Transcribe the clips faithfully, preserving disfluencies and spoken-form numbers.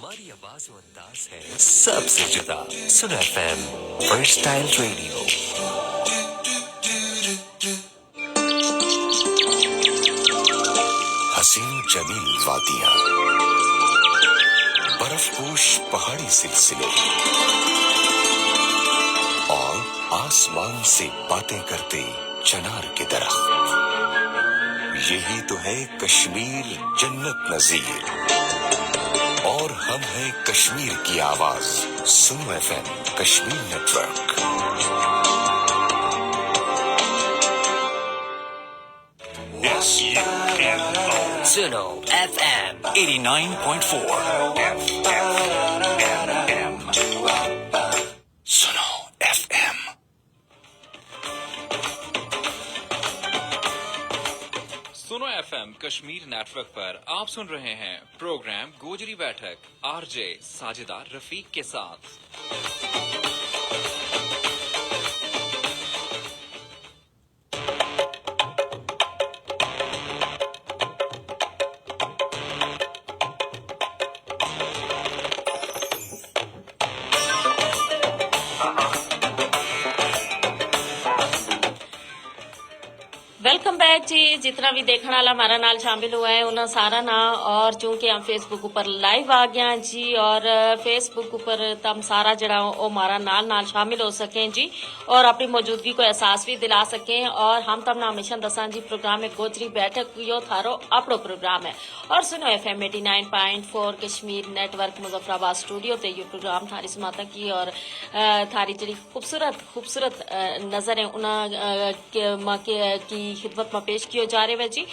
ہماری آواز و انداز ہے سب سے جدا۔ سنو ایف ایم، فرسٹ ٹائل ریڈیو۔ حسین و جمیل وادیاں، برف پوش پہاڑی سلسلے اور آسمان سے باتیں کرتے چنار کے درخت، یہی تو ہے کشمیر جنت نظیر۔ اور ہم ہیں کشمیر کی آواز، سنو ایف ایم، کشمیر نیٹورک۔ سنو ایف ایم ایٹی نائن پوائنٹ فور۔ سنو ایف ایم۔ سنو ایف ایم کشمیر نیٹورک پر آپ سن رہے ہیں پروگرام گوجری بیٹھک، آر جے ساجدہ رفیق کے ساتھ۔ ویلکم بیک جی۔ جتنا وی دیکھن والا ہمارا نال شامل ہوا ہے انہاں سارا نا، اور چونکہ ہم فیس بک اپر لائیو آ گیا جی، اور فیس بک اپر تم سارا جڑا ہو او ہمارا نال نال شامل ہو سکیں جی، اور اپنی موجودگی کو احساس وی دلا سکیں۔ اور ہم تم نا ہمیشہ دساں جی، پروگرام ایک گوجری بیٹھک یو تھارو اپنو پروگرام ہے۔ اور سنو ایف ایم ایٹی نائن پوائنٹ فور کشمیر نیٹ ورک مظفرآباد اسٹوڈیو تے یو پروگرام تھاری سماعتاں کی اور تھاری جڑی خوبصورت خوبصورت نظر ہیں انہاں کی خدمت ما پیش کیو جا رہے ہوئے جی۔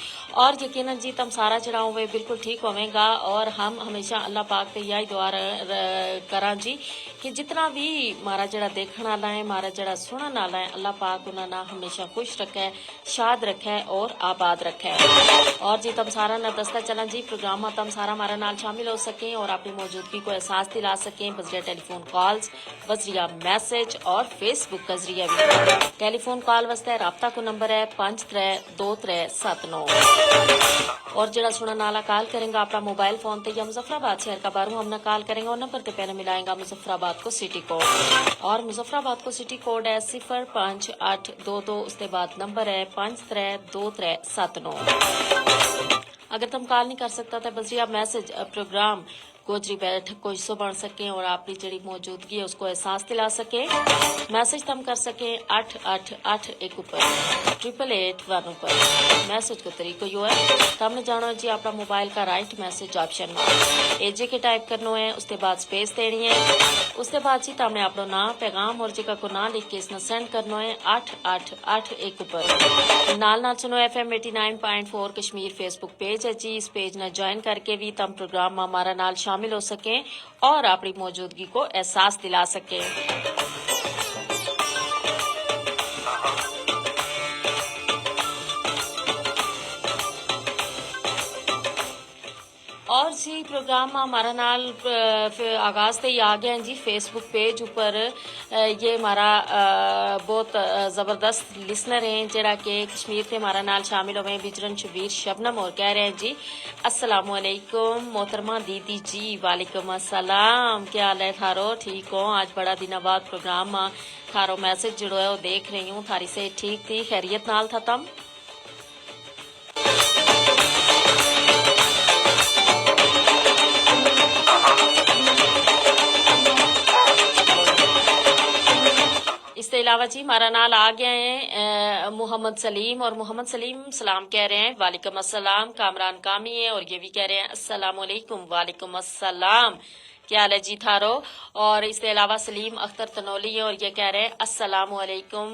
اور یقینا جی تم سارا جڑا ہوئے بالکل ٹھیک ہوویں گا، اور ہم ہمیشہ اللہ پاک تے یہی دعا کراں جی کہ جتنا وی مارا جڑا دیکھن والا ہے، مارا جڑا سنن والا ہے، اللہ پاک انہاں نا ہمیشہ خوش رکھے، شاد رکھے اور آباد رکھے۔ اور جی تم سارا نا دستا چلاں جی، پروگرام ما تم سارا مارا نال شامل ہو سکیں اور اپنی موجودگی کو احساس دلا سکیں بذریعہ ٹیلی فون کالز، بذریعہ میسج اور فیس بک کا ذریعہ بھی۔ ٹیلی فون کال واسطے رابطہ کو نمبر ہے پنج ترے دو ترے ست نو۔ اور جڑا سنن والا کال کریں گا اپنا موبائل فون تے یا مظفرآباد شہر کا باروں ہم نا کال کریں گا، اور نمبر تے پہلے ملائیں گا مظفرآباد کو سٹی کوڈ۔ اور مظفرآباد کو سٹی کوڈ ہے صفر پنج اٹھ دو دو، اس تے بعد نمبر ہے پنج ترے دو ترے ست نو۔ اگر تم کال نہیں کر سکتا تو بس یہ میسج پروگرام گوجری بیٹھک کو حصو بن سکیں اور اپنی جڑی موجودگی ہے اس کو احساس دلا سکیں۔ میسج تم کر سکیں اٹھ اٹھ اٹھ ایک اپر، ٹرپل ایٹ ون اپر۔ میسج کو طریقو یوہ ہے، تم نے جانو ہے جی اپنا موبائل کا رائٹ میسج آپشن ما ایجے کے ٹائپ کرنو ہے، اس تے بعد سپیس دینی ہے۔ اس تے بعد جی تم نے اپنو ناں، پیغام اور جگہ کو ناں لکھ کے اس نا سینڈ کرنو ہے اٹھ اٹھ اٹھ ایک اپر۔ نال نال سنو ایف ایم ایٹی نائن پوائنٹ فور کشمیر فیس بک پیج ہے جی، اس پیج نا جوائن کر کے وی تم پروگرام ما ہمارا نال شامل ہو سکیں اور اپنی موجودگی کو احساس دلا سکیں۔ اور سی پروگرام ما ہمارا نال آغاز تے ہی آ گیا ہیں جی فیس بک پیج اپر۔ یہ ہمارا بہت زبردست لسنر ہیں جیڑا کہ کشمیر تے ہمارا نال شامل ہوئے ہیں، بجرن شبیر شبنم اور کہہ رہے ہیں جی، السلام علیکم محترمہ دیدی جی۔ وعلیکم السلام، کیا حال ہے تھارو؟ ٹھیک ہو؟ آج بڑا دناں بعد پروگرام ما تھارو میسج جڑو ہے وہ دیکھ رہی ہوں۔ تھاری صحت ٹھیک تھی؟ خیریت نال تھا تم؟ اس تے علاوہ جی ہمارا نال آ گیا ہیں محمد سلیم، اور محمد سلیم سلام کہہ رہے ہیں، وعلیکم السلام۔ کامران کامی ہیں اور یہ بھی کہہ رہے ہیں السلام علیکم۔ وعلیکم السلام، کیا حال ہے جی تھارو؟ اور اس تے علاوہ سلیم اختر تنولی ہیں اور یہ کہہ رہے ہیں السلام علیکم۔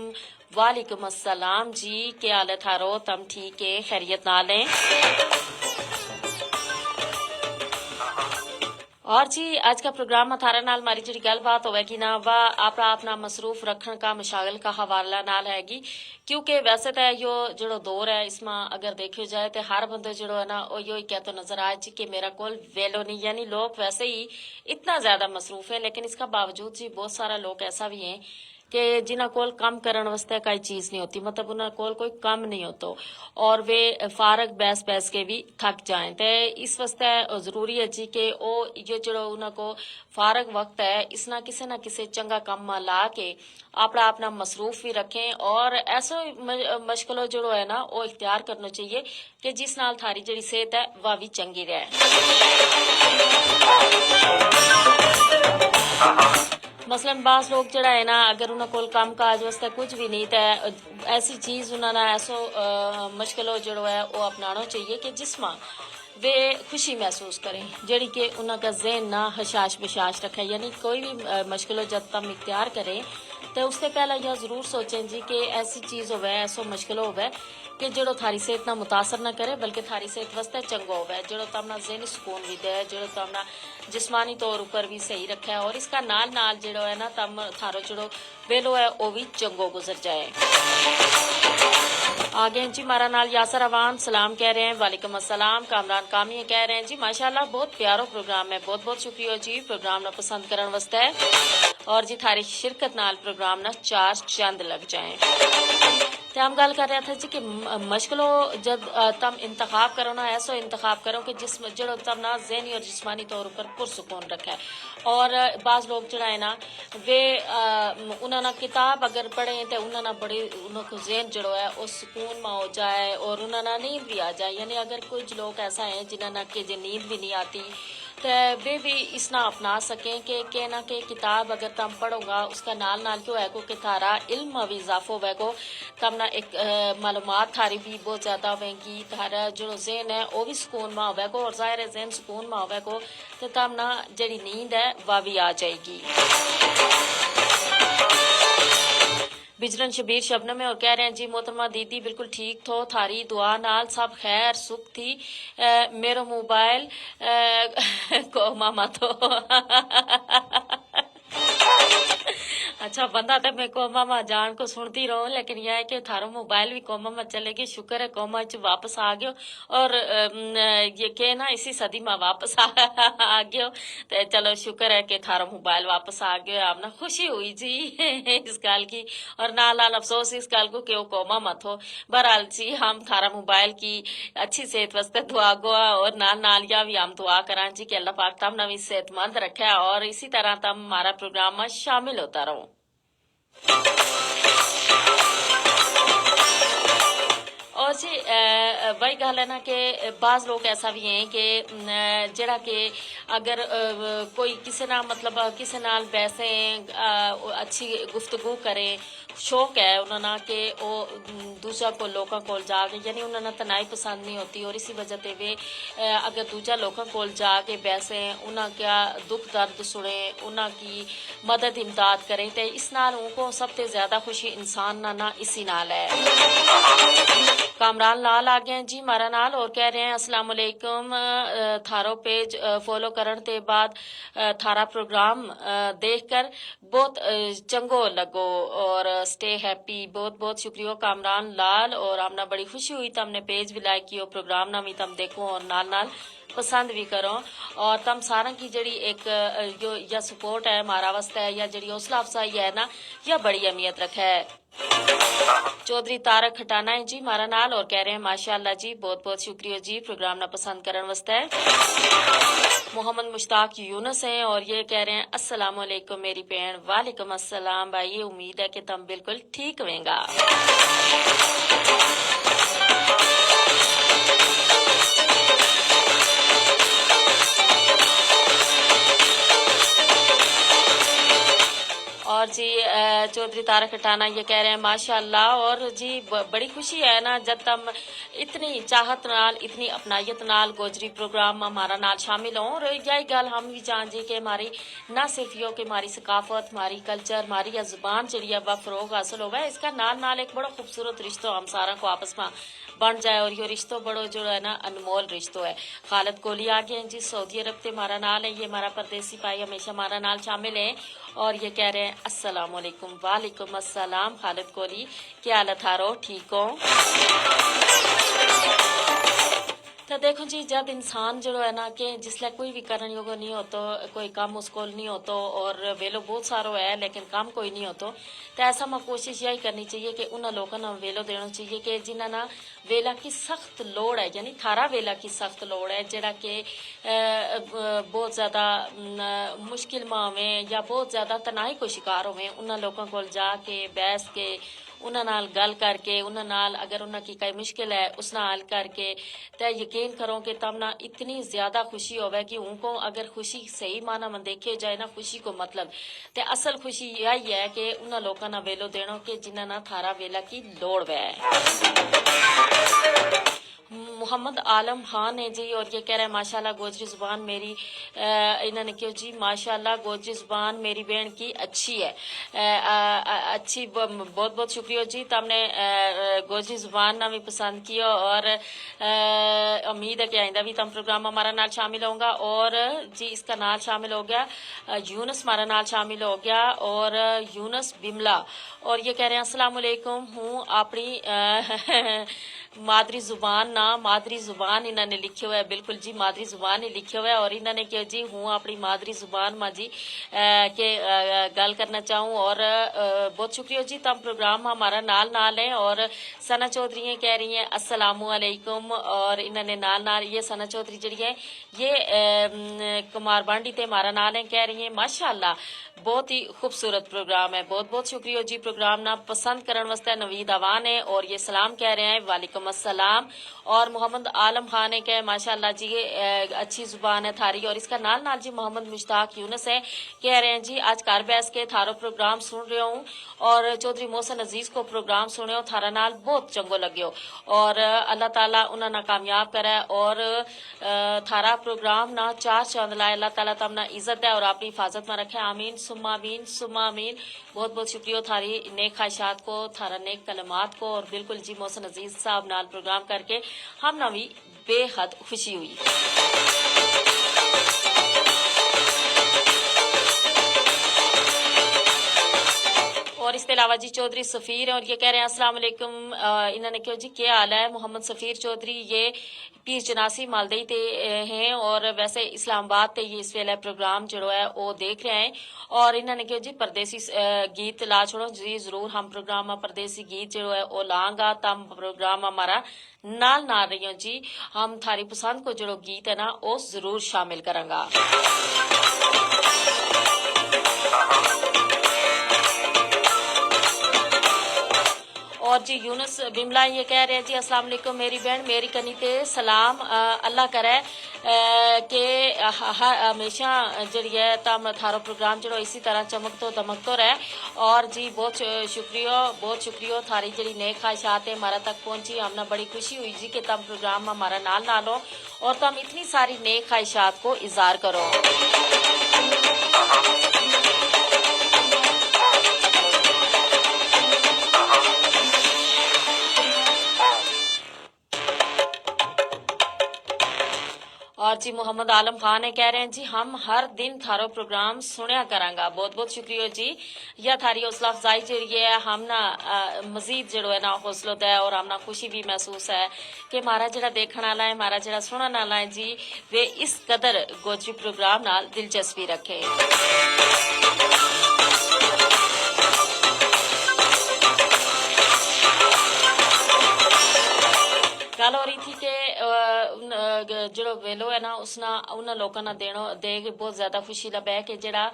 وعلیکم السلام جی، کیا حال ہے تھارو؟ تم ٹھیک ہیں؟ خیریت نال ہیں؟ اور جی اج کا پروگرام ما تھارا نال ہماری جڑی گل بات ہوئے گی نا، واہ اپنا اپنا مصروف رکھن کا مشاغل کا حوالہ نال ہے گی۔ کیونکہ ویسے تو یوہ جڑو دور ہے اس ما اگر دیکھیو جائے تو ہر بندو جڑو ہے نا وہ یوہ ہی کہتو نظر آئے جی کہ میرا کول ویلو نہیں، یعنی لوگ ویسے ہی اتنا زیادہ مصروف ہیں، لیکن اس کا باوجود جی بہت سارا لوگ ایسا بھی ہیں کہ جنہاں کول کم کرن واسطے کائی چیز نہیں ہوتی، مطلب انہاں کول کوئی کم نہیں ہوتو، اور ویہ فارغ بیس بیس کے وی تھک جائیں تے اس واسطے ضروری ہے جی کہ او یہ جڑو انہاں کو فارغ وقت ہے اس نا کسے نا کسے چنگا کم ما لا کے اپنا اپنا مصروف وی رکھیں، اور ایسو مشکلو جڑو ہے نا او اختیار کرنو چاہیے کہ جس نال تھاری جڑی صحت ہے واہ وی چنگی رہے۔ مثلا بعض لوگ جڑا ہے نا اگر انہاں کول کم کاج واسطے کچھ وی نہیں تے ایسی چیز انہاں نا ایسو مشکلو جڑو ہے او اپنانو چاہیے کہ جس ما ویہ خوشی محسوس کریں، جڑی کہ انہاں کا ذہن نا حشاش بشاش رکھے، یعنی کوئی وی مشکلو جد تم اختیار کریں تے اس تے پہلا یا ضرور سوچیں جی کہ ایسی چیز ہووے، ایسو مشکلو ہووے کہ جڑو تھاری صحت نا متاثر نہ کرے بلکہ تھاری صحت واسطے چنگو ہووے، جڑو تم نا ذہنی سکون وی دے، جڑو تم نا جسمانی طور اپر وی صحیح رکھے، اور اس کا نال نال جڑو ہے نا تم تھارو جڑو ویلو ہے او وی چنگو گزر جائے۔ آگے ہیں جی مارا نال یاسر عوام سلام کہہ رہے ہیں، وعلیکم السلام۔ کامران کامی کہہ رہے ہیں جی ماشاءاللہ بہت پیارو پروگرام ہے، بہت بہت شکریہ جی پروگرام نا پسند کرن واسطے۔ اور جی تھاری شرکت نال پروگرام نا چار چند لگ جائیں۔ تے ہم گل کر رہا تھا جی کہ مشکلو جد تم انتخاب کرو نا ایسو انتخاب کرو کہ جسم جڑو تم نا ذہنی اور جسمانی طور پر پرسکون رکھے۔ اور بعض لوگ جڑا ہے نا ویہ انہاں نا کتاب اگر پڑھیں تے انہاں نا بڑی انہاں کو ذہن جڑو ہے او سکون ما ہو جائے اور انہاں نا نیند وی آ جائے، یعنی اگر کچھ لوگ ایسا ہیں جنہاں نا کہ جے نیند وی نہیں آتی تے ویہ وی اس نا اپنا سکیں کہ کہنا کہ کتاب اگر تم پڑھو گا اس کا نال نال کیوں ہے کو کہ تھارا علم ما وی اضافو ہووے کو، تم نا ایک معلومات تھاری وی بہت زیادہ ہوویں گی، تھارا جڑو ذہن ہے او وی سکون ما ہووے کو اور ظاہر ہے ذہن سکون ما ہووے کو تے تم نا جڑی نیند ہے واہ وی آ جائے گی۔ بجرن شبیر شبنم ہے اور کہہ رہے ہیں جی محترمہ دیدی بالکل ٹھیک تھو تھاری دعا نال سب خیر سکھ تھی۔ میرو موبائل کوما ما تھو۔ اچھا بندہ تے میں کوما ما جان کو سنتی رہوں لیکن یہ ہے کہ تھارو موبائل وی کوما ما چلے گی، شکر ہے کوما چ واپس آ گیو۔ اور یہ کہنا اسی صدی ما واپس آ گیو۔ تے چلو شکر ہے کہ تھارو موبائل واپس آ گیو ہے، ہم نا خوشی ہوئی جی۔ اس گل کی اور نال نال افسوس اس گل کو کہ وہ کوما ما تھو۔ بہرحال جی ہم تھارا موبائل کی اچھی صحت واسطے دعا گوا اور نال نال یا وی ہم دعا کراں جی کہ اللہ پاک تم نا وی صحت مند رکھے اور اسی طرح تم ہمارا پروگرام ما شامل ہوتا رہو۔ اور جی وہی گل ہے نا کہ بعض لوگ ایسا وی ہیں کہ جڑا کہ اگر کوئی کسے نا مطلب کسے نال بیسے اچھی گفتگو کریں، شوق ہے انہاں نا کہ او دوجا کو لوکاں کول جا کے یعنی انہاں نا تنہائی پسند نہیں ہوتی اور اسی وجہ تے ویہ اگر دوجا لوکاں کول جا کے بیسے انہاں کا دکھ درد سنیں انہاں کی مدد امداد کریں تے اس نال ان کو سب تے زیادہ خوشی انسان نا نا اسی نال ہے۔ کامران لال آ گئے ہیں جی مارا نال اور کہہ رہے ہیں السلام علیکم، تھارو پیج فالو کرن تے بعد تھارا پروگرام دیکھ کر بہت چنگو لگو۔ اور سٹے ہیپی، بہت بہت شکریہ کامران لال اور ہم نا بڑی خوشی ہوئی تم نے پیج وی لائک کیو پروگرام نا وی تم دیکھو اور نال نال پسند وی کرو۔ اور تم ساراں کی جڑی ایک یا سپورٹ ہے مارا واسطے یا جڑی حوصلہ افزائی ہے نا، یا بڑی اہمیت رکھے۔ چوہدری طارق ہٹانا ہیں جی مارا نال اور کہہ رہے ہیں ماشاءاللہ جی بہت بہت شکریہ جی پروگرام نا پسند کرن واسطے۔ محمد مشتاق یونس ہیں اور یہ کہہ رہے ہیں السلام علیکم میری بہن۔ وعلیکم السلام بھائی، امید ہے کہ تم بالکل ٹھیک ہوئیں گا۔ اور جی چوہدری طارق ہٹانا یہ کہہ رہے ہیں ماشاءاللہ اور جی بڑی خوشی ہے نا جب تم اتنی چاہت نال اتنی اپنائیت نال گوجری پروگرام ہمارا نال شامل ہوں اور یہی گل ہم وی جان جی کہ ہماری نہ صرف یوہ کہ ہماری ثقافت ہماری کلچر ہماری یا زبان جڑی ہے وہ فروغ حاصل ہووے، اس کا نال نال ایک بڑو خوبصورت رشتو ہم ساراں کو آپس ما بن جائے اور یوہ رشتو بڑو جو ہے نا انمول رشتو ہے۔ خالد کوہلی آ گیا ہیں جی سعودی عرب تے ہمارا نال ہے، یہ ہمارا پردیسی بھائی ہمیشہ ہمارا نال شامل ہے۔ اور یہ کہہ رہے ہیں السلام علیکم۔ وعلیکم السلام خالد کوہلی، کیا حال ہے تھارو؟ ٹھیک ہو؟ تو دیکھو جی، جد انسان جیڑو ہے نا کہ جس لے کوئی وی کرن یوگو نہیں ہوتو، کوئی کم اس کول نہیں ہوتو، اور ویلو بہت سارو ہے لیکن کم کوئی نہیں ہوتو، تو ایسا ما کوشش یہی کرنی چاہیے کہ انہاں لوکاں نا ویلو دینو چاہیے کہ جنہاں نا ویلا کی سخت لوڑ ہے، یعنی تھارا ویلا کی سخت لوڑ ہے، جیڑا کہ بہت زیادہ مشکل ما ہویں یا بہت زیادہ تنہائی کو شکار ہویں، انہاں لوکاں کول جا کے بیس کے انہاں نال گل کر کے انہاں نال اگر انہاں کی کئی مشکل ہے اس نا حل کر کے، تے یقین کروں کہ تم نا اتنی زیادہ خوشی ہووے کہ ہوں کو اگر خوشی صحیح معنی ما دیکھے جائے نا، خوشی کو مطلب تے اصل خوشی یہی ہے کہ انہاں لوکاں نا ویلو دینو کہ جنہاں نا تھارا ویلا کی لوڑ وے۔ محمد عالم خان ہے جی، اور یہ کہہ رہے ہیں ماشاءاللہ گوجری زبان میری، انہوں نے کہیو جی ماشاءاللہ گوجری زبان میری بہن کی اچھی ہے۔ اچھی، بہت بہت شکریہ جی، تم نے گوجری زبان نا بھی پسند کیو، اور امید ہے کہ آئندہ بھی تم پروگرام ہمارا نال شامل ہوں گا۔ اور جی اس کا نال شامل ہو گیا، یونس ہمارا نال شامل ہو گیا، اور یونس بملا، اور یہ کہہ رہے ہیں السلام علیکم، ہوں اپنی مادری زبان نا، مادری زبان انہاں نے لکھیو ہے، بالکل جی مادری زبان ہی لکھیو ہے، اور انہاں نے کہیو جی ہوں اپنی مادری زبان ما جی کہ گل کرنا چاہوں، اور بہت شکریہ جی تم پروگرام ہمارا نال نال ہیں۔ اور ثنا چوہدری ہیں کہہ رہی ہیں السلام علیکم، اور انہاں نے نال نال یہ ثنا چوہدری جیڑی ہیں یہ کمار بانڈی تے ہمارا نال ہیں، کہہ رہی ہیں ماشاءاللہ بہت ہی خوبصورت پروگرام ہے، بہت بہت شکریہ جی پروگرام نا پسند کرن واسطے۔ نوید اعوان ہے اور یہ سلام کہہ رہے ہیں، وعلیکم السلام۔ اور محمد عالم خان ہے کہ ماشاءاللہ جی اچھی زبان ہے تھاری، اور اس کا نال نال جی محمد مشتاق یونس ہے، کہہ رہے ہیں جی آج گھر بیس کے تھارو پروگرام سن رہیو ہوں، اور چوہدری محسن عزیز کو پروگرام سنیو، تھارا نال بہت چنگو لگیو، اور اللہ تعالی انہاں نا کامیاب کرے، اور تھارا پروگرام نا چار چاند لائے، اللہ تعالی تم نا عزت دے اور اپنی حفاظت ما رکھے، آمین ثم آمین ثم آمین۔ بہت بہت شکریہ تھاری نیک خواہشات کو، تھارا نیک کلمات کو، اور بالکل جی محسن عزیز صاحب نال پروگرام کر کے ہم نا وی بے حد خوشی ہوئی۔ اور اس تے علاوہ جی چوہدری سفیر ہیں اور یہ کہہ رہے ہیں السلام علیکم، انہوں نے کہیو جی کیا حال ہے؟ محمد سفیر چوہدری یہ پیر چناسی مالدئی تے ہیں اور ویسے اسلام آباد تے یہ اس ویلے پروگرام جیڑو ہے وہ دیکھ رہے ہیں، اور انہوں نے کہیو جی پردیسی گیت لا چھوڑو جی، ضرور ہم پروگرام پردیسی گیت جیڑو ہے وہ لانگا تم پروگرام ہمارا نال نال رہیو جی، ہم تھاری پسند کو جیڑو گیت ہے نا وہ ضرور شامل کراں گا۔ اور جی یونس بملا یہ کہہ رہے ہیں جی السلام علیکم میری بہن، میری کنی تے سلام، اللہ کرے کہ ہمیشہ جیڑی ہے تم تھارو پروگرام جیڑو اسی طرح چمکتو دمکتو رہے۔ اور جی بہت شکریہ، بہت شکریہ تھاری جیڑی نیک خواہشات ہے ہمارا تک پہنچی، ہم نا بڑی خوشی ہوئی جی کہ تم پروگرام ما ہمارا نال نال ہو اور تم اتنی ساری نیک خواہشات کو اظہار کرو۔ اور جی محمد عالم خان ہے کہہ رہے ہیں جی ہم ہر دن تھارو پروگرام سنیا کراں گا، بہت بہت شکریہ جی۔ یا تھاری حوصلہ افزائی جیڑی ہے ہم نا مزید جیڑو ہے نا حوصلو دے اور ہم نا خوشی بھی محسوس ہے کہ ہمارا جیڑا دیکھن والا ہے، ہمارا جیڑا سنن والا ہے جی، ویہ اس قدر گوجری پروگرام نال دلچسپی رکھے۔ گل ہو رہی تھی کہ جیڑو ویلو ہے نا اس نا انہاں لوکاں نا دینو دے کے بہت زیادہ خوشی لبے کہ جیڑا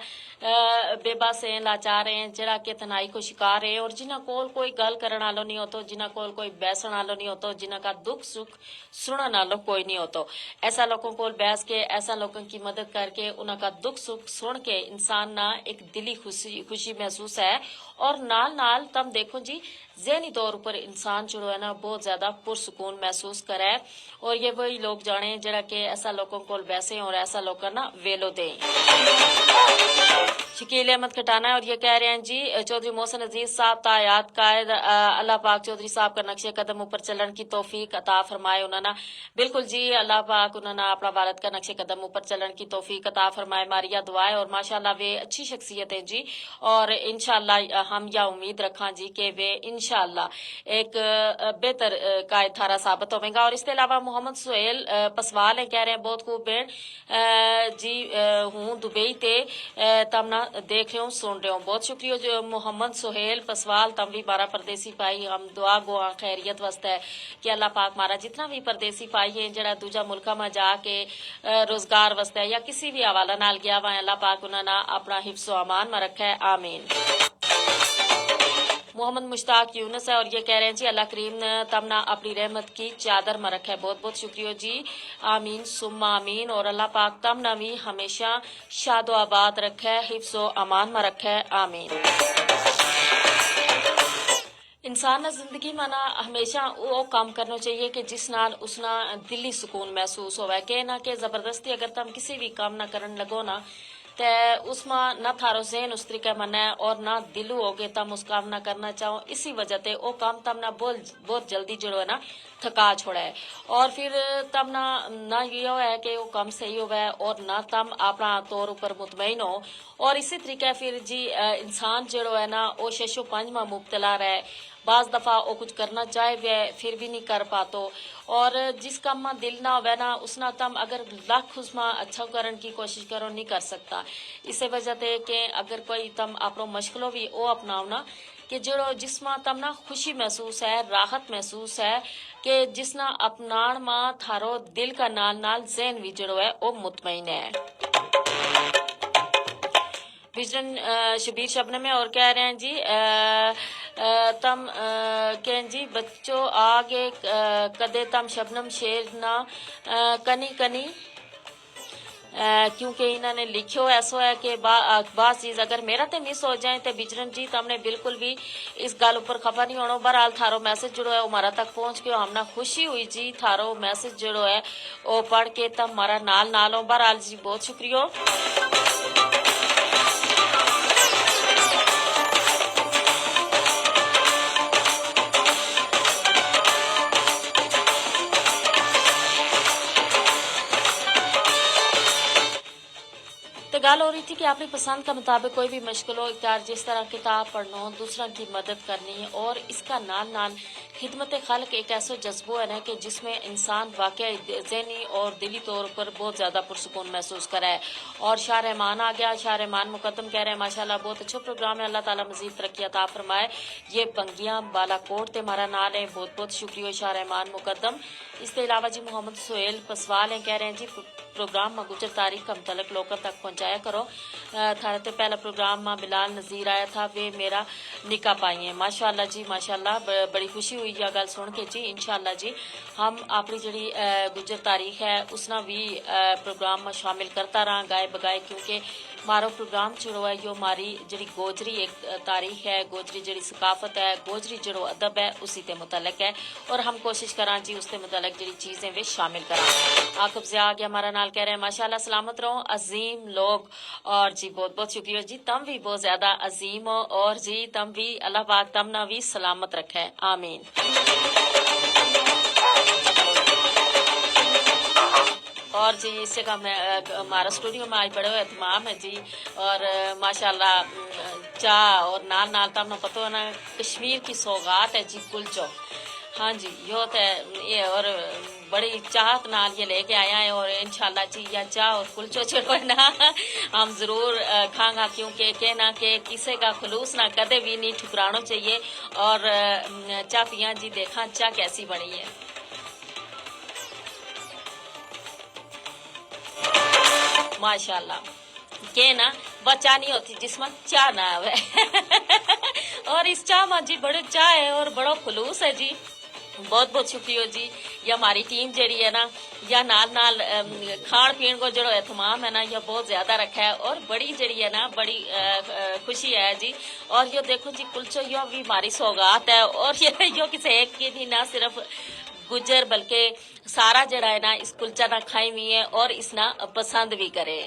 بے بس ہیں، لاچار ہیں، جیڑا کہ تنہائی کو شکار ہیں اور جنہاں کول کوئی گل کرن آلو نہیں ہوتو، جنہاں کول کوئی بیسن آلو نہیں ہوتو، جنہاں کا دکھ سکھ سنن آلو کوئی نہیں ہوتو۔ ایسا لوکوں کول بیس کے ایسا لوکوں کی مدد کر کے انہاں کا دکھ سکھ سن کے انسان نا ایک دلی خوشی محسوس ہے۔ اور نال نال تم دیکھو جی ذہنی طور اپر انسان جیڑو ہے نا بہت زیادہ پرسکون محسوس کرے۔ اور یہ وہی لوگ جانے جیڑا کہ ایسا لوکوں کول بیسے اور ایسا لوکاں نا ویلو دیں۔ شکیل احمد کھٹانہ ہے اور یہ کہہ رہے ہیں جی، چوہدری محسن عزیز صاحب تا حیات قائد، اللہ پاک چوہدری صاحب کا نقشے قدم اپر چلن کی توفیق عطا فرمائے انہاں نا۔ بالکل جی، اللہ پاک انہاں نا اپنا والد کا نقشے قدم اپر چلن کی توفیق عطا فرمائے، ماری یا دعا ہے اور ماشاءاللہ ویہ اچھی شخصیت ہیں جی۔ اور انشاءاللہ ہم یا امید رکھاں جی کہ ویہ انشاءاللہ ایک بہتر قائد تھارا ثابت ہوویں گا۔ اور اس تے علاوہ محمد سہیل پسوال ہیں، کہہ رہے ہیں بہت خوب بہن، جی ہوں دبئی تے تم نا دیکھ رہیوں سن رہیوں۔ بہت شکریہ محمد سہیل پسوال، تم وی مارا پردیسی پائی، ہم دعا گواں خیریت واسطے کہ اللہ پاک مارا جتنا وی پردیسی پائی ہیں جڑا دوجا ملکاں ما جا کے روزگار واسطے یا کسی وی حوالہ نال گیا واں، اللہ پاک انہاں نا اپنا حفظ و امان ما رکھے، آمین۔ محمد مشتاق یونس ہے اور یہ کہہ رہے ہیں جی اللہ کریم نے تم نا اپنی رحمت کی چادر ما رکھے۔ بہت بہت شکریہ جی، آمین ثم آمین۔ اور اللہ پاک تم نا وی ہمیشہ شاد و آباد رکھے، حفظ و امان ما رکھے، آمین۔ انسان نا زندگی ما نا ہمیشہ او کم کرنو چاہیے کہ جس نال اس نا دلی سکون محسوس ہووے، کہ نہ کہ زبردستی اگر تم کسی وی کم نا کرن لگو نا تے اس ما نہ تھارو ذہن اس طریقے منے اور نہ دلو ہو کے تم اس کم نا کرنا چاہو، اسی وجہ تے او کم تم نا بہت جلدی جڑو ہے نا تھکا چھوڑے۔ اور فر تم نا نہ یوہ ہے کہ او کم صحیح ہووے اور نہ تم اپنا طور اپر مطمئن ہو۔ اور اسی طریقے فر جی انسان جیڑو ہے نا او شش و پنج ما مبتلا رہے۔ بعض دفعہ او کچھ کرنا چاہے ویہ فر وی نہیں کر پاتو۔ اور جس کم ما دل نہ ہووے نا اس نا تم اگر لکھ اس ما اچھا کرن کی کوشش کرو نہیں کر سکتا۔ اسے وجہ تے کہ اگر کوئی تم اپنو مشکلو وی او اپناؤ نا کہ جیڑو جس ما تم نا خوشی محسوس ہے، راحت محسوس ہے، کہ جس نا اپنان ما تھارو دل کا نال نال ذہن وی جیڑو ہے او مطمئن ہے۔ بجرن شبیر شبنم ہے اور کہہ رہے ہیں جی تم کہیں جی بچو آ گے، کدے تم شبنم شیر نا کنی کنی کیونکہ انہاں نے لکھیو ایسو ہے کہ بعض چیز اگر میرا تے مس ہو جائیں تے بجرن جی تم نے بالکل بھی اس گل اپر خفا نہیں ہونو۔ بہرحال تھارو میسج جیڑو ہے او مارا تک پہنچ گیو، ہم نا خوشی ہوئی جی تھارو میسج جیڑو ہے او پڑھ کے تم مارا نال نال ہو۔ بہرحال جی بہت شکریہ۔ تو گل ہو رہی تھی کہ اپنی پسند کا مطابق کوئی بھی مشکل ہو اختیار جس طرح کتاب پڑھنو دوسرا کی مدد کرنی اور اس کا نال نال خدمت خلق ایک ایسو جذبو ہے نا کہ جس میں انسان واقعی ذہنی اور دلی طور پر بہت زیادہ پرسکون محسوس کرے۔ اور شاہ رحمان آ گیا، شاہ رحمان مقدم کہہ رہے ہیں ماشاءاللہ بہت اچھو پروگرام ہے، اللہ تعالی مزید ترقی عطا فرمائے۔ یہ بنگیاں بالاکوٹ تے مارا نال ہے، بہت بہت شکریہ شاہ رحمان مقدم۔ اس تے علاوہ جی محمد سہیل پسوال ہیں کہہ رہے ہیں جی پروگرام ما گجر تاریخ کا متعلق لوکاں تک پہنچایا کرو۔ تھارے تے پہلا پروگرام ما بلال نذیر آیا تھا، ویہ میرا نکا پائی ہیں۔ ماشاءاللہ جی ماشاءاللہ، بڑی خوشی ہوئی یا گل سن کے جی۔ انشاءاللہ جی ہم اپنی جیڑی گجر تاریخ ہے اس نا وی پروگرام ما شامل کرتا رہاں گائے بگائے، کیونکہ مارو پروگرام جیڑو ہے یوہ ماری جیڑی گوجری ایک تاریخ ہے، گوجری جیڑی ثقافت ہے، گوجری جیڑو ادب ہے اسی تے متعلق ہے۔ اور ہم کوشش کراں جی اس تے متعلق جیڑی چیزیں وی شامل کراں۔ آکب ضیاء آ گیا ہمارا نال کہہ رہے ہیں ماشاءاللہ سلامت رہو عظیم لوگ۔ اور جی بہت بہت شکریہ جی، تم وی بہت زیادہ عظیم ہو اور جی تم وی اللہ پاک تم نا وی سلامت رکھے، آمین۔ اور جی اس جگہ میں ہمارا سٹوڈیو ما آج بڑو اہتمام ہے جی۔ اور ماشاءاللہ چاہ اور نال نال تم نا پتو ہے نا کشمیر کی سوغات ہے جی کلچو۔ ہاں جی یوہ تے یہ اور بڑی چاہت نال یہ لے کے آیا ہے اور انشاءاللہ جی یا چاہ اور کلچو چھڑو ہے نا ہم ضرور کھاں گا، کیونکہ کہنا کہ کسے کا خلوص نا کدے بھی نہیں ٹھکرانو چاہیے۔ اور چاہ پیاں جی دیکھاں چاہ کیسی بنی ہے۔ ماشاءاللہ کہنا بچا نہیں ہوتی جس ما چاہ نہ آوے۔ اور اس چاہ ما جی بڑو چاہ ہے اور بڑو خلوص ہے جی۔ بہت بہت شکریہ جی۔ یا ہماری ٹیم جیڑی ہے نا یا نال نال کھان پین کو جیڑو اہتمام ہے نا یا بہت زیادہ رکھا ہے اور بڑی جیڑی ہے نا بڑی خوشی ہے جی۔ اور یوہ دیکھو جی کلچو یوہ بھی ہماری سوغات ہے اور یوہ کسے ایک کی نہیں نہ صرف گجر بلکہ سارا جیڑا ہے نا اس کلچا نا کھائی وی ہے اور اس نا پسند وی کرے۔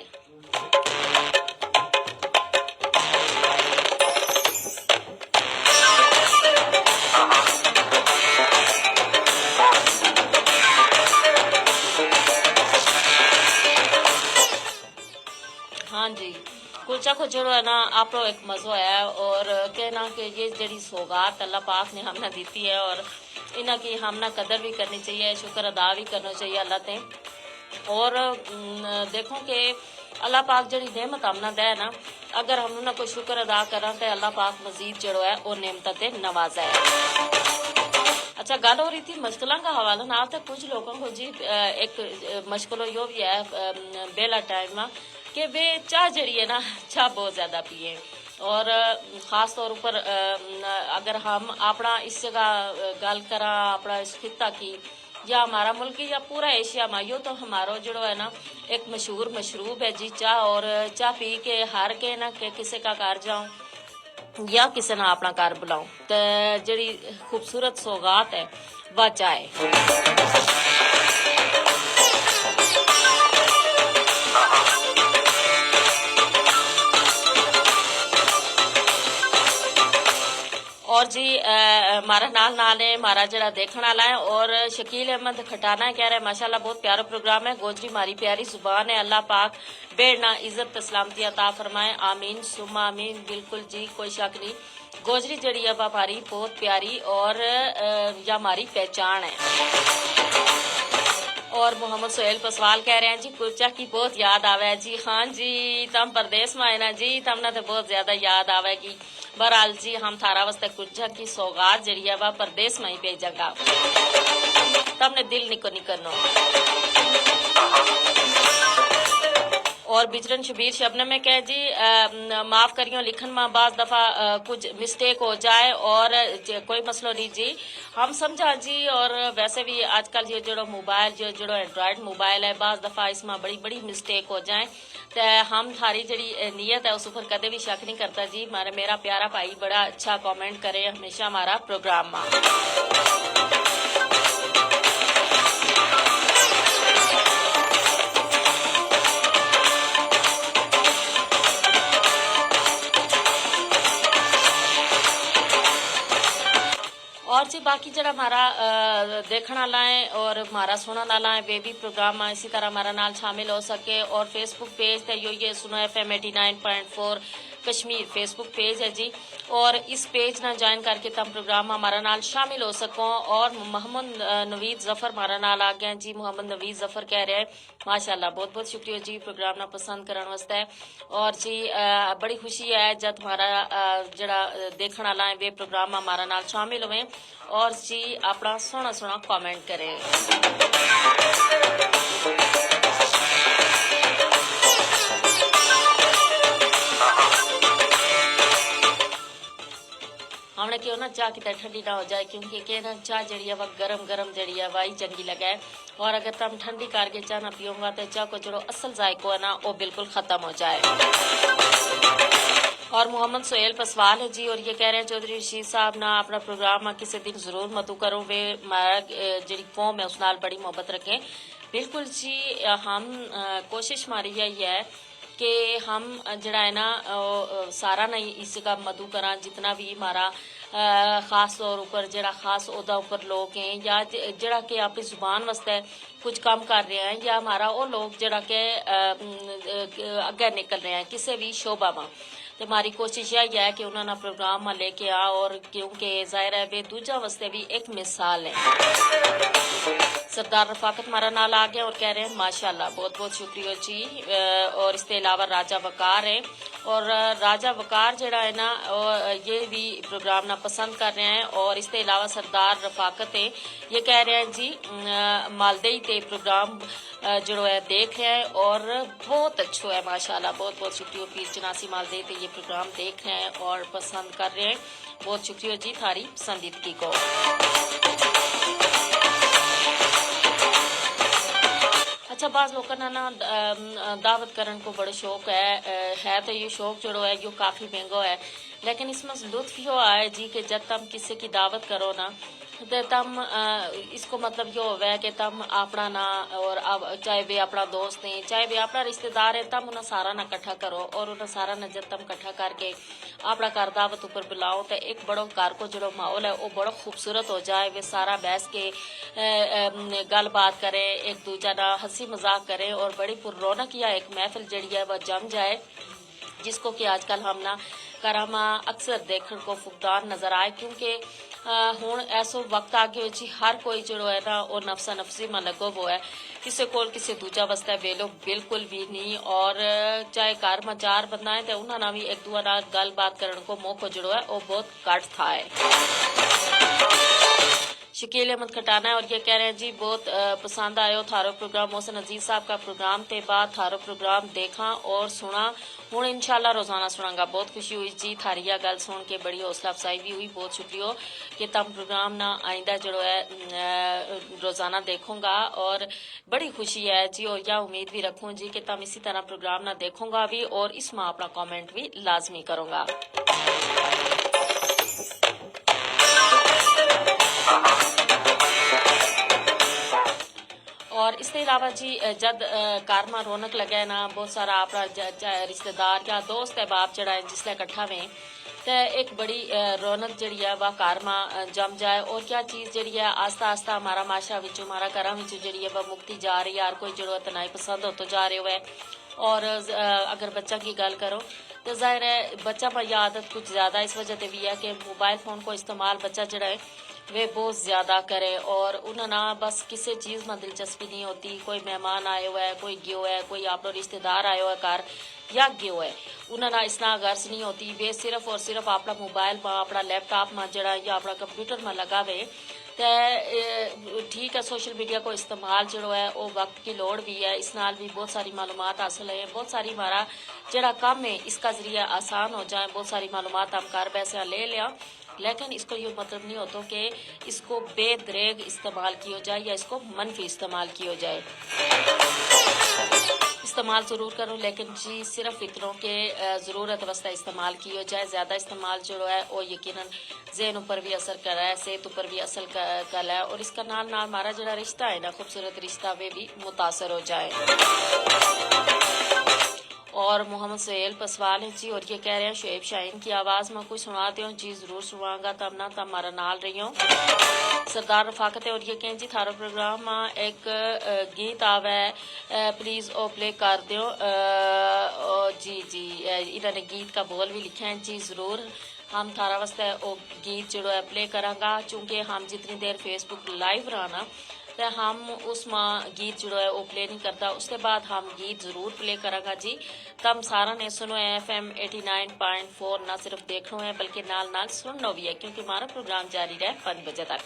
ہاں جی، کلچا کو جڑو ہے نا، آپ کو ایک مزو ہے۔ اور کہنا کہ یہ جڑی سوگات اللہ پاک نے ہم نا دیتی ہے اور انہاں کی ہم نا قدر بھی کرنی چاہیے، شکر ادا بھی کرنا چاہیے اللہ تے۔ اور دیکھو کہ اللہ پاک جڑی نعمت ہم نا دے نا، اگر ہم انہاں کو شکر ادا کراں تے اللہ پاک مزید جڑو ہے وہ نعمت تے نوازا ہے۔ اچھا، گل ہو رہی تھی مشکلاں کا حوالہ نال، تے کچھ لوگوں کو جی ایک مشکل یوہ بھی ہے، بیلا ٹائم ما کہ ویہ چاہ جیڑی ہے نا، چاہ بہت زیادہ پیے۔ اور خاص طور اپر اگر ہم اپنا اس جگہ گل کراں، اپنا اس خطہ کی یا ہمارا ملک یا پورا ایشیا ما، یوہ تو ہمارو جیڑو ہے نا، ایک مشہور مشروب ہے جی چاہ۔ اور چاہ پی کے ہر کے نا کہ کسے کا گھر جاؤں یا کسے نا اپنا گھر بلاؤں، تے جیڑی خوبصورت سوغات ہے، واہ چاہ ہے۔ اور جی مارا نال نال ہے مارا جیڑا دیکھن والا ہے، اور شکیل احمد کھٹانا ہے، کہہ رہے ماشاءاللہ بہت پیارا پروگرام ہے۔ گوجری ماری پیاری زبان ہے، اللہ پاک بیڑ نا عزت تے سلامتی عطا فرمائے، آمین ثم آمین۔ بالکل جی، کوئی شک نہیں۔ گوجری جیڑی ہے واہ ماری بہت پیاری اور یا ماری پہچان ہے۔ اور محمد سہیل پسوال کہہ رہے ہیں جی، کلچا کی بہت یاد آوے جی۔ ہاں جی، تم پردیس ما ہے نا جی، تم نا تو بہت زیادہ یاد آوے گی۔ بہرحال جی، ہم تھارا واسطے کلچا کی سوغات جیڑی ہے واہ پردیس ما ہی بھیجاں گا۔ تم نے دل نکو نکرنو۔ اور بجرن شبیر شبنم میں کہہ جی، معاف کریوں لکھن ما بعض دفعہ کچھ مسٹیک ہو جائے اور کوئی مسئلو نہیں جی، ہم سمجھاں جی۔ اور ویسے بھی آج کل یہ جیڑو موبائل یہ جیڑو اینڈرائیڈ موبائل ہے، بعض دفعہ اس ما بڑی بڑی مسٹیک ہو جائیں۔ تے ہم تھاری جیڑی نیت ہے اس اپر کدے بھی شک نہیں کرتا جی۔ مارے میرا پیارا بھائی بڑا اچھا کمنٹ کرے ہمیشہ ہمارا پروگرام ما۔ اور جی باقی جیڑا ہمارا دیکھن والا ہے اور ہمارا سنن والا ہے، ویہ بھی پروگرام ما اسی طرح ہمارا نال شامل ہو سکے۔ اور فیس بک پیج تے یوہ یہ سنو ایف ایم ایٹی نائن پوائنٹ فور کشمیر فیس بک پیج ہے جی۔ اور اس پیج نا جوائن کر کے تم پروگرام ما ہمارا نال شامل ہو سکو۔ اور محمد نوید ظفر ہمارا نال آ گیا جی۔ محمد نوید ظفر کہہ رہے ہیں ماشاءاللہ، بہت بہت شکریہ جی پروگرام نا پسند کرن واسطے۔ اور جی بڑی خوشی ہے جد ہمارا جیڑا دیکھن والا ہے ویہ پروگرام ہمارا نال شامل ہوئے اور جی اپنا سونا سونا کمنٹ کریں۔ ہم نے کہیو نا چاہ کتنا ٹھنڈی نہ ہو جائے، کیونکہ کہنا چاہ جیڑی ہے وہ گرم گرم جیڑی ہے واہ ہی چنگی لگا ہے۔ اور اگر تم ٹھنڈی کر کے چاہ نہ پیوں گا تو چاہ کو جیڑو اصل ذائقو ہے نا وہ بالکل ختم ہو جائے۔ اور محمد سہیل پسوال ہے جی، اور یہ کہہ رہے ہیں چوہدری رشید صاحب نا اپنا پروگرام ما کسے دن ضرور مدعو کروں، ویہ ہمارا جیڑی قوم ہے اس نال بڑی محبت رکھیں۔ بالکل جی، ہم کوشش ہماری یہی ہے کہ ہم جیڑا ہے نا سارا نا اس جگہ مدعو کراں، جتنا بھی ہمارا خاص طور اپر جیڑا خاص عہدہ اپر لوگ ہیں یا جیڑا کہ اپنی زبان واسطے کچھ کم کر رہے ہیں یا ہمارا وہ لوگ جیڑا کہ اگے نکل رہے ہیں کسے بھی شعبہ ما، تے ہماری کوشش یہی ہے کہ انہاں نا پروگرام ما لے کے آ۔ اور کیونکہ ظاہر ہے ویہ دوجا واسطے بھی ایک مثال ہے۔ سردار رفاقت ہمارا نال آ گیا اور کہہ رہے ہیں ماشاءاللہ، بہت بہت شکریہ جی۔ اور اس تے علاوہ راجہ وقار ہے، اور راجہ وقار جیڑا ہے نا یہ بھی پروگرام نا پسند کر رہے ہیں۔ اور اس تے علاوہ سردار رفاقت ہے، یہ کہہ رہے ہیں جی مالدئی تے پروگرام جیڑو ہے دیکھ رہے ہیں اور بہت اچھو ہے ماشاءاللہ۔ بہت بہت شکریہ، پیر چناسی مالدئی تے یہ پروگرام دیکھ رہے ہیں اور پسند کر رہے ہیں۔ بہت شکریہ جی تھاری پسندیدگی کو۔ اچھا، بعض لوکاں نا نا دعوت کرن کو بڑو شوق ہے، ہے تو یہ شوق جیڑو ہے یوہ کافی مہنگو ہے، لیکن اس ما لطف یوہ آئے جی کہ جد تم کسے کی دعوت کرو نا تے تم اس کو مطلب یوہ ہووے کہ تم اپنا نا، اور چاہے ویہ اپنا دوست ہیں، چاہے ویہ اپنا رشتہ دار ہیں، تم انہاں ساراں نا کٹھا کرو اور انہاں ساراں نا جد تم کٹھا کر کے اپنا گھر دعوت اپر بلاؤ تے ایک بڑو گھر کو جیہڑو ماحول ہے وہ بڑو خوبصورت ہو جائے۔ ویہ سارا بیس کے گل بات کریں، ایک دوجہ نا ہنسی مذاق کریں اور بڑی پر رونق یا ایک محفل جیہڑی ہے وہ جم جائے۔ جس کو کہ آج کل ہم نا کراما اکثر دیکھن کو فقدان نظر آئے، کیونکہ ہن ایسو وقت آ گیو جی، ہر کوئی جیہڑو ہے نا وہ نفسا نفسی ما لگو وہ ہے۔ کسے کول کسے دوجا واسطے ویلو بالکل بھی نہیں۔ اور چاہے گھر ما چار بندہ ہیں تے انہاں نا بھی ایک دوجا نال گل بات کرن کو موقعو جیہڑو ہے وہ بہت گھٹ تھا ہے۔ شکیل احمد کھٹانہ ہے اور یہ کہہ رہے ہیں جی، بہت پسند آیو تھارو پروگرام، محسن عزیز صاحب کا پروگرام تے بعد تھارو پروگرام دیکھاں اور سناں۔ ہن انشاءاللہ روزانہ سناں گا۔ بہت خوشی ہوئی جی تھاری یا گل سن کے، بڑی حوصلہ افزائی بھی ہوئی۔ بہت شکریہ ہو کہ تم پروگرام نا آئندہ جیہڑو ہے روزانہ دیکھوں گا اور بڑی خوشی ہے جی، اور یا امید بھی رکھوں جی کہ تم اسی طرح پروگرام نا دیکھوں گا بھی اور اس ما اپنا کمنٹ بھی لازمی کروں گا۔ اور اس کے علاوہ جی، جد گھر ما رونق لگے نا، بہت سارا اپنا رشتہ دار یا دوست احباب جیہڑا ہے جس لے اکٹھا ہوئیں تے ایک بڑی رونق جیہڑی ہے وہ گھر ما جم جائے۔ اور کیا چیز جیہڑی ہے آہستہ آہستہ ہمارا معاشرہ وچوں، ہمارا گھراں وچوں جیہڑی ہے وہ مکتی جا رہی ہے، ہر کوئی جیہڑو ہے تنائی پسند ہوتو جا رہیو ہے۔ اور اگر بچاں کی گل کرو تو ظاہر ہے بچاں ما یا عادت کچھ زیادہ اس وجہ تے وی ہے کہ موبائل فون کو استعمال بچہ جیہڑا ہے وہ بہت زیادہ کرے اور انہاں نا بس کسے چیز ما دلچسپی نہیں ہوتی۔ کوئی مہمان آیو ہے، کوئی گیو ہے، کوئی اپنو رشتہ دار آیو ہے گھر یا گیو ہے، انہاں نا اس نا غرض نہیں ہوتی۔ وہ صرف اور صرف اپنا موبائل ما، اپنا لیپ ٹاپ ما جیہڑا یا اپنا کمپیوٹر ما لگا وے۔ تے ٹھیک ہے، سوشل میڈیا کو استعمال جیہڑو ہے وہ وقت کی لوڑ بھی ہے، اس نال بھی بہت ساری معلومات حاصل ہے، بہت ساری ہمارا جیہڑا کم ہے اس کا ذریعہ آسان ہو جائیں، بہت ساری معلومات ہم گھر بیسے لے لیاں۔ لیکن اس کو یوہ مطلب نہیں ہوتو کہ اس کو بے دریگ استعمال کیو جائے یا اس کو منفی استعمال کیو جائے۔ استعمال ضرور کرو لیکن جی صرف اتنو کہ ضرورت واسطے استعمال کیو جائے۔ زیادہ استعمال جیہڑو ہے وہ یقینا ذہن اپر بھی اثر کرے، صحت اپر بھی اثر کرے اور اس کا نال نال ہمارا جیہڑا رشتہ ہے نا، خوبصورت رشتہ ویہ بھی متاثر ہو جائے۔ اور محمد سہیل پسوال ہیں جی، اور یہ کہہ رہے ہیں شعیب شاہین کی آواز ما کوئی سنا دیوں جی، ضرور سنواں گا تم نا، تم ہمارا نال رہیوں۔ سردار رفاقت ہیں اور یہ کہیں جی تھارو پروگرام ما ایک گیت آوے، پلیز او پلے کر دیوں۔ جی جی، انہاں نے گیت کا بول بھی لکھے ہیں جی، ضرور ہم تھارا واسطے او گیت جیہڑو ہے پلے کراں گا، چونکہ ہم جتنی دیر فیس بک لائیو رہنا تے ہم اس ما گیت جیہڑو ہے او پلے نہیں کرتا، اس تے بعد ہم گیت ضرور پلے کراں گا جی۔ تم ساراں نے سنو ایف ایم ایٹی نائن پوائنٹ فور، نہ صرف دیکھنو ہے بلکہ نال نال سننو بھی ہے، کیونکہ ہمارا پروگرام جاری رہے پنج بجے تک۔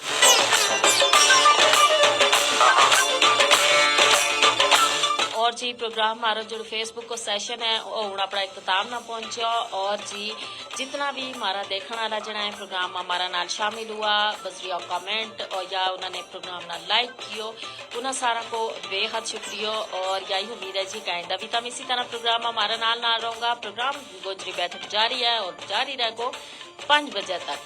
اور جی پروگرام ہمارا جو فیس بک کو سیشن ہے وہ ہن اپنا اختتام نا پہنچیا۔ اور جی جتنا بھی ہمارا دیکھن والا جنا ہے پروگرام ہمارا نال شامل ہوا، بذریعہ کمنٹ اور یا انہوں نے پروگرام نا لائک کیو، انہاں سارا کو بے حد شکریہ۔ اور یہی امید ہے جی کہ آئندہ بھی تم اسی طرح پروگرام ہمارا نال نال رہوں گا۔ پروگرام گوجری بیٹھک جاری ہے اور جاری رہ گو پنج بجے تک۔